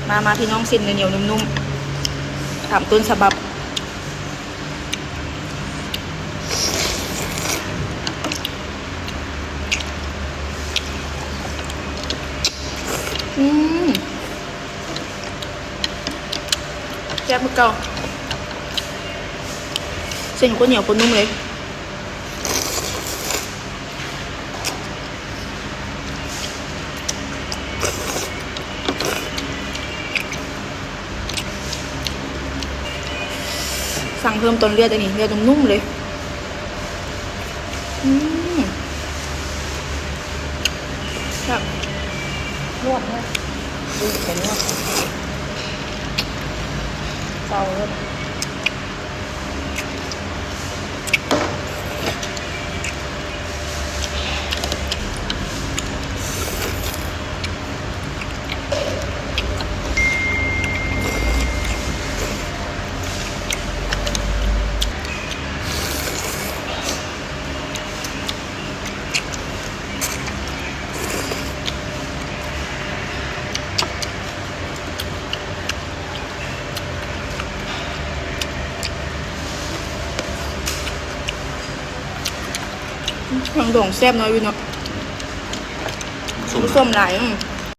ມາ ມາ ພີ່ນ້ອງ ເສັ້ນໜຽວໆ ນຸ້ມໆ ຕາມຕົ້ນສະບັບ. ອືມ ແຊບຄືເກົ່າ ເສັ້ນໂຄດໜຽວໂຄດນຸ້ມເລີຍ. ສັ່ງເພີ່ມຕອນເລືອດ ອັນນີ້ເລືອດນຸ້ມໆ ເລີຍ. ອືມ ແຊບ ນວດເລີຍ ໄປນວດ ເຊົາເລີຍ. ທາງດອງແຊບເນາະ ວິນເນາະ ສົ້ມ ສົ້ມຫຼາຍ ອືມ.